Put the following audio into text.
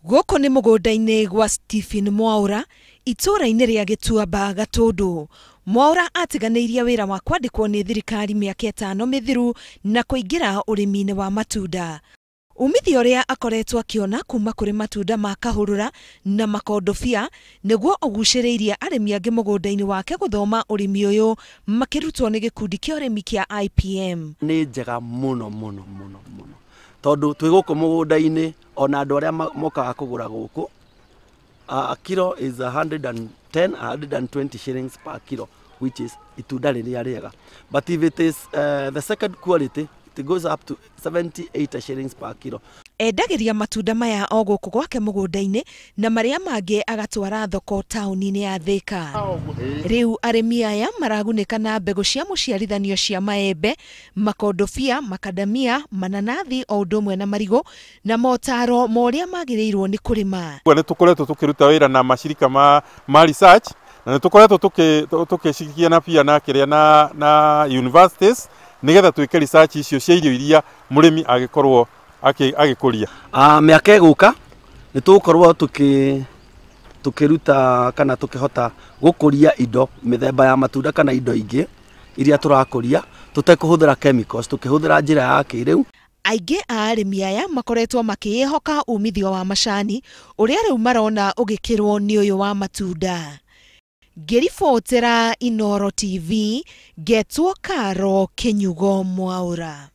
Gũkũ nĩ mũgũnda-inĩ gwa Stephen Mwaũra itũũra-inĩ rĩa Gĩtuamba Gatũndũ. Mwaũra atiganĩirie wĩra wa kwandĩkwo nĩ thirikari mĩaka 5 mĩthiru na kũingĩra ũrĩmi-inĩ wa matunda. Umithio ũrĩa akoretwo akĩona kuma kũrĩ matunda ma kahũrũra na makondobia nĩguo ũgucĩrĩirie arĩmi angĩ mũgũnda-inĩ wake gũthoma ũrĩmi ũyũ makĩrutwo nĩ gĩkundi kĩa ũrĩmi kĩa IPM. Nĩ njega mũno mũno mũno mũno tondũ twĩ gũkũ mũgũnda-inĩ ona andũ arĩa mokaga kũgũra gũkũ, a kilo is 110 120 shillings per kilo, which is itunda rĩrĩa rĩega, but if it is the second quality it goes up to 70-80 shillings per kilo. Endagĩria matunda maya o gũkũ gwake mũgũnda-inĩ na marĩa mangĩ agatwara thoko taũni-inĩ ya Thika. Rĩu arĩmi aya maragunĩka na mbegũ cia mũciarithanio cia maembe, makondobia, makadamia, mananathi o ũndũ ũmwe na marigũ na motaro ma ũrĩa magĩrĩirwo nĩ kũrĩma. Nĩ tũkoretwo tũkĩruta wĩra na macirika ma research na nĩ tũkoretwo tũkĩcirikiana pia na kĩrĩa na universities nigetha twike research icio cia irio iria mũrĩmi agĩkorwo agĩkũria. Mĩaka ĩgũka nĩ tũgũkorwo tũkĩruta kana tũkĩhota gũkũria indo mĩthemba ya matunda kana indo ingĩ iria tũrakũria tũtekũhũthĩra chemicals, tũkĩhũthĩra njĩra ya kĩrĩu. Aingĩ a arĩmi aya makoretwo makĩĩhoka umithio wa macani ũrĩa rĩu marona ũgĩkĩrwo nĩ ũyũ wa matunda. Ngĩribotera Inooro TV, ngetwo Karo Kĩnyugo Mwaũra.